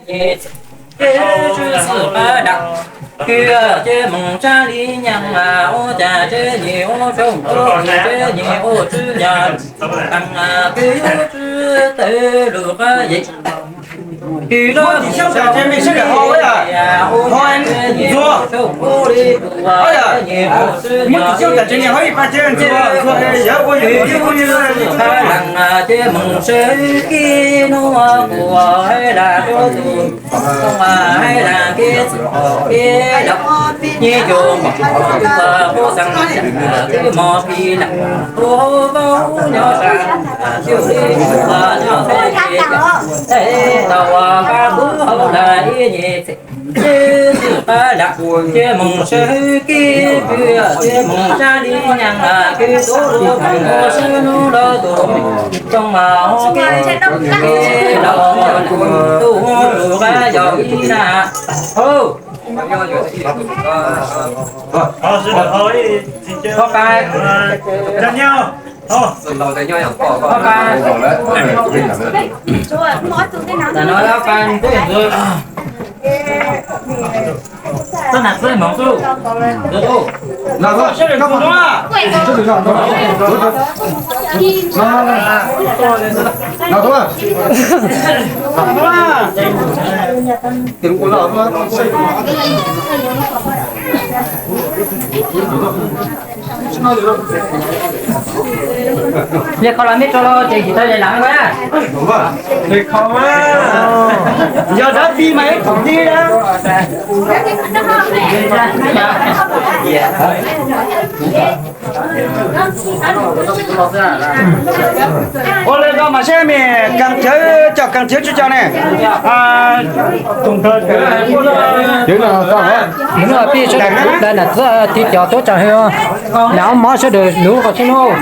Ces tsis xwm qab dam, kws ces moog tsaab li nyaag mas ua cas ces nyim ua tsaug ua ces nyim ua tswb yog taag kws yuav tswb tawg lug qab yim. Kws lub xyoob tas ces mej sawv daws ho ua, ho ntxuag, muab cim xyoob tas ces nws ho ib pab ces ntxuag, ntxuag yog ua yog ua yog ua yog. Laag ces moog sawv kib nuav kuv hab laag rua tug tub mas hab laag kib txwm kib lawm, nyiaj yug mov tub mas kuv xaav twb mov pis laag, kuv vaub nyob sab, cuj li kuv nyob teb, tau ua pab kuv hauv lawm ib nyuag txhij. Tsis xwm qab dam, ces moog sawv kib pw, ces moog sab li nyaag mas kws tub lug moog ua sab nub lug tug tub mas kib kib lug tub lug qab yog ib nab. Hauv, hauv pab, hauv pab, tam no hauv pab ntxwb ntxwv. Txhob nam txwb hmoov tub. Li qhov los mej rau los ces yim tau li lawm na. Yog dab tsi mas ib txhom li na. Ua le no mas seb mej kaas cawv coj kaas cawv tsi coj ne. Peb sawv daws kuv plaws nam txwv tiv cov tuab tsaam hwv, nam ob mov sawv daws nuv qhov tsheb nuav.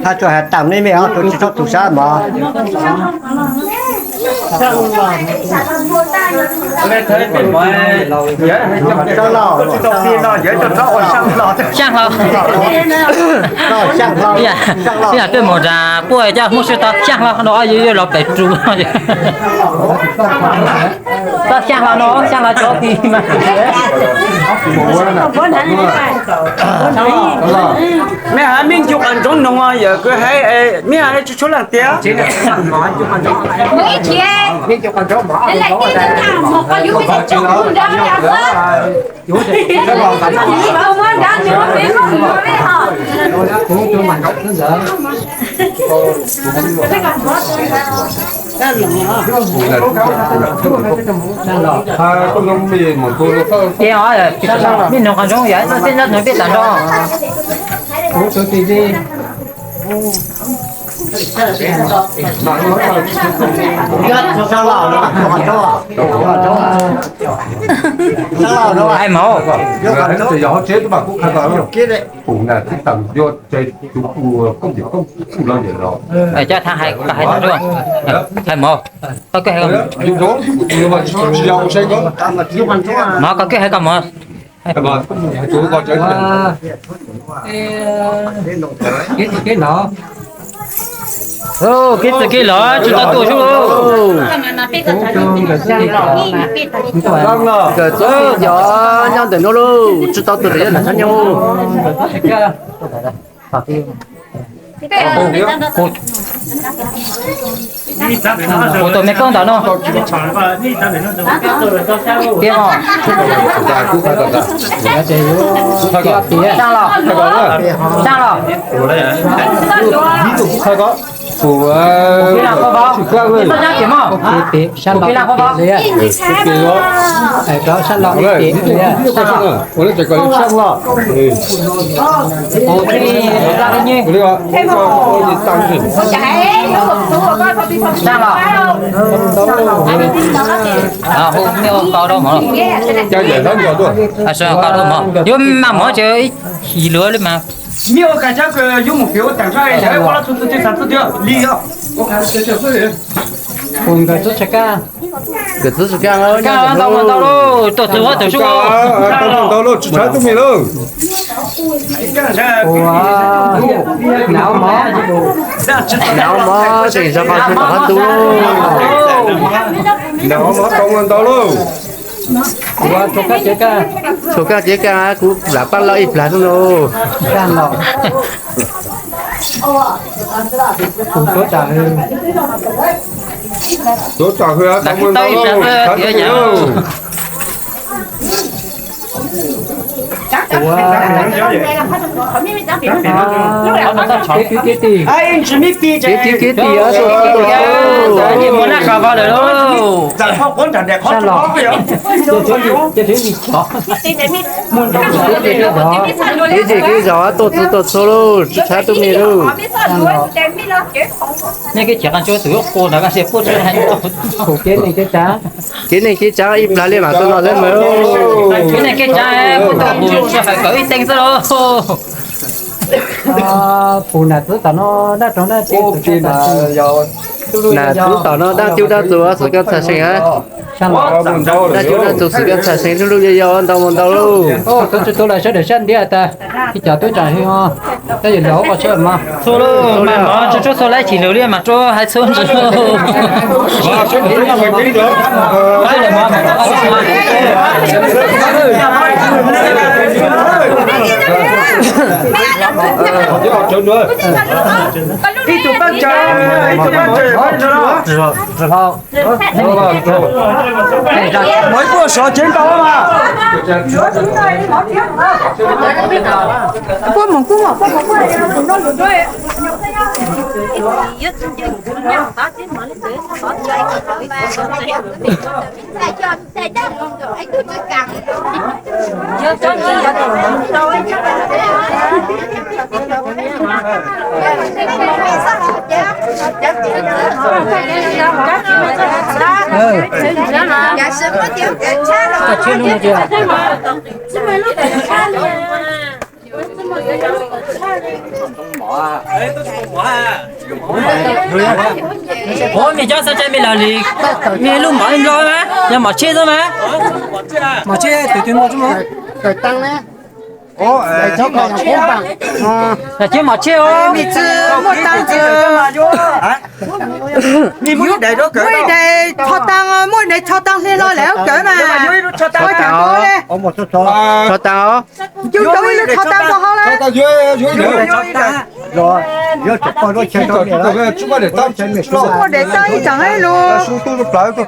Hab tsuas has taam nej mej ho rua tsi txhob tu sab mov. Xyaa hlo. Xyaa hlo. Ib yam tuaj moog tas puab coj Hmoob Sib Tog xyaa hlo no, yuav los pem rus. Txhob xyaa hlo no, xyaa hlo tso ti mas. Mej has mej ncu qas ntsoov noog yawm kws hais, mej has tsi tshua leej tiag. Ces mej noog qas ntsoov yog txoj sib nrab noog peb tas nrho. Hais mov. Coj thaab hais, hais mov. Koj kwj hais, mov koj kwj hais koj mov. Kev txwv kev los tsis tau tuaj sub. Nkawm txwv cov nyob ntawm nuav lauj, tsis tau tuaj txawm yog nam txhab nyob. Kuv tus me koob ntawm no. Xyaa los? Xyaa los? Ua, tsis kaj li. Sab los li, rov sab los li. Sab los. Hu mej ua kau rau mov. Yuav mas mov ces ib chim luav li mas. Mej ua kais sab kws yuav mus fiv ua teem sab, ua los txhua txhua txhua txhua tiag li os. Nkawd txhob tsis kaj. Nkawd txhob tsis kaj, kaj ntau mus ntau lauj, tuaj txug huab tug sub. Ntau mus ntau lauj, tsis tshaib tub mis lauj. Ua, nag mov, nag mov tseem zov qhov tsua tom qab ntug lauj. Nag mov tau mus ntau lauj. Ua, txhua kaj tsev kaj, txhua kaj tsev kaj, kuv lam pab loj ib plag xwb lauj. Kaj los. Tuav tsam hwv, tuav tsam hwv, tau mus ntau lauj. Kev kwv kev tij, kev kwv kev tij, kev tij kev zov tuaj txug tuaj txhua lauj, tsis tshaib tub mis lauj. Nej kev cai qas ntsuab tus yuav qus ntawd kaj sia puab tsis hais. Kev neeg kev tsav, kev neeg kev tsav ib plag li mas tuaj no lawm mas. Kev neeg kev tsav kuj tau mus tsis hais kawm ib teev xwb lauj. Pum nam txwv tom no dab rog dab tsi, nam txwv tom no dab cub dab txug xwm koj txhaj seej hab. Dab cub dab txug xwm koj txhaj seej, lub lub yau yau ntau mus ntau lauj. Tub tsi tub lawm sawv daws sab ntiab tas, ib co tub tsaam hwv os, koj yuav nrog huv qhov tsheb mas. Txhua lauj, mas mov tsuag tsuag txhua lawm, ib chim lug li mas rua hais txhua ntsis. Ib tug pab tsaws, ib tug pab tsaws. Mov ib puab sov tsev ntau mas. Puab mus kub mom, puab mus kub. Ov, mej cov xav cai mej lawm li, mej lub mom nplog mas yog mom tsheb xwb mas. Mom tsheb tus twg muaj tub mog? Cov mom tsheb os. Muaj daim tho taab, muaj daim tho taab hle los lawm kawm mas. Tho taab os. Yug tau ib lub tho taab rau hauv lawm. Muaj daim tawb ib tseem lub. Tawb ib plag tawb ib tug.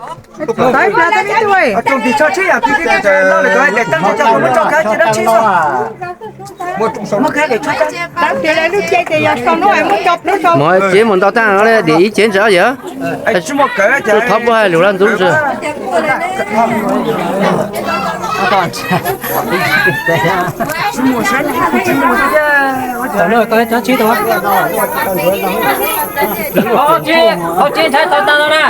Mov tsev mus ntau taag no, diam ib cev ntawd yog. Thov puab hais lus laj ntxub ntsis. Hauv tsev ntshai tau tag no na.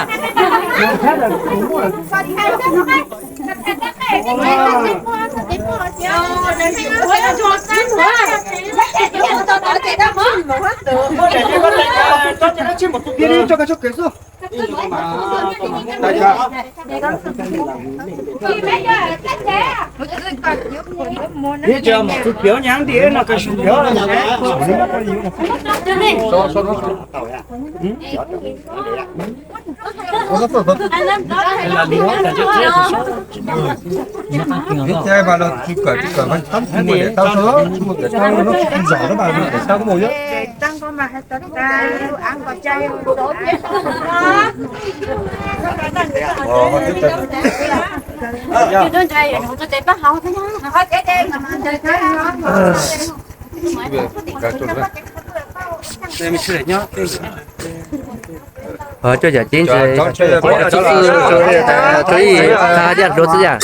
Ib ce mas los tsis kawm tsis kawm mas tsis muaj daim tawb, tsis muaj daim tawb no tsis zom na mas daim tawb muaj yom. Coj yam ceeb, txhua ib qha yaj dua xwb yam.